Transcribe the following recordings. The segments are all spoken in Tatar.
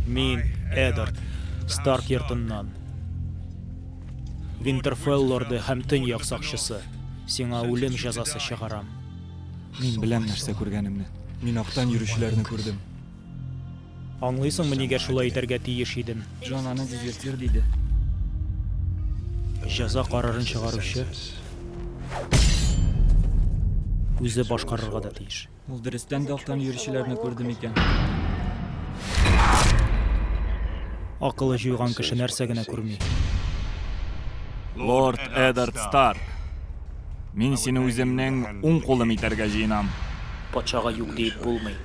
Мин, Эдард, Старк йортыннан. Винтерфелл лорды һәм Төньяк сакчысы. Сиңа үлем җәзасы чыгарам. Мин беләм нәрсә күргәнемне. Мин актан йөрүчеләрне күрдем. Аңлыйсыңмы, нигә шулай итәргә тиеш идем? Джон аны дезертир диде. Җәза карарын чыгаручы үзе башкарырга да тиеш. Ул дөрестән дә актан йөрүчеләрне күрде микән? Акылы җуйган кеше нәрсә генә күрми. Лорд Эдард Старк, мин сине үземнең уң кулым итәргә җыенам. Патшага юк диеп булмый.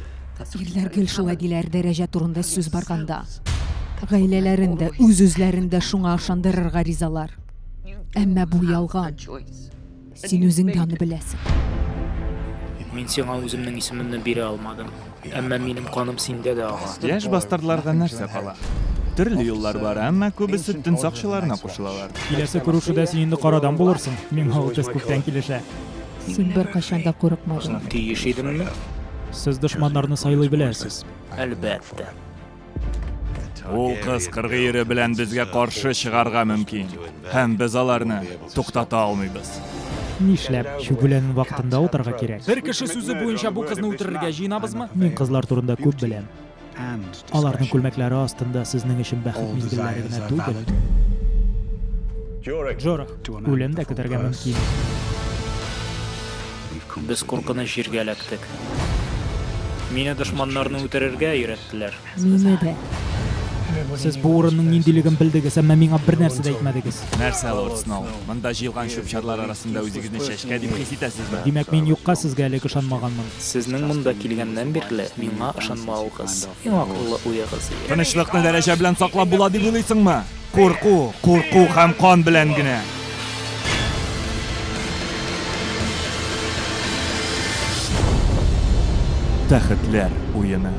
Ирләр гел шулай диләр дәрәҗә турында сүз барганда. Гаиләләрен дә, үз-үзләрен дә шуңа ышандырырга ризалар. Әмма бу ялган. Син үзең дә аны беләсең. Мин сиңа үземнең исемемне бирә алмадым. Әмма минем каным синдә дә ага. Яшь бастардларга нәрсә кала? Төрле юллар бар, әмма күбесе төн сакчыларына кушылалар. Киләсе күрешүдә син инде карадан булырсың. Миңа ул төс күптән килешә. Син беркайчан да курыкмадың. Тиеш идемме? Сез дошманнарны сайлый беләсез. Әлбәттә. Ул кыз кыргый ире белән безгә каршы чыгарга мөмкин. Һәм без аларны туктата алмыйбыз. Нишләп? Чүп үләнен вакытында утарга кирәк. Бер кеше сүзе буенча бу кызны үтерергә җыенабызмы? Мин кызлар турында күп беләм. Аларның күлмәкләре астында сезнең өчен бәхет мизгелләре генә түгел. Джорах, үлем дә көтәргә мөмкин. Без куркыныч җиргә эләктек. Мине дошманнарны үтерергә өйрәттеләр. Мине дә. Сез бу урынның ниндилеген белдегез, әмма миңа бернәрсә дә әйтмәдегез. Нәрсә, лорд Сноу, монда җыелган чүп-чарлар арасында үзегезне чәчкә дип хис итәсезме? Димәк, мин юкка сезгә элек ышанмаганмын. Сезнең монда килгәннән бирле миңа ышанмавыгыз, иң акыллы уегыз иде. Тынычлыкны дәрәҗә белән саклап була дип уйлыйсыңмы? Курку, курку һәм кан белән генә. Тәхетләр уены.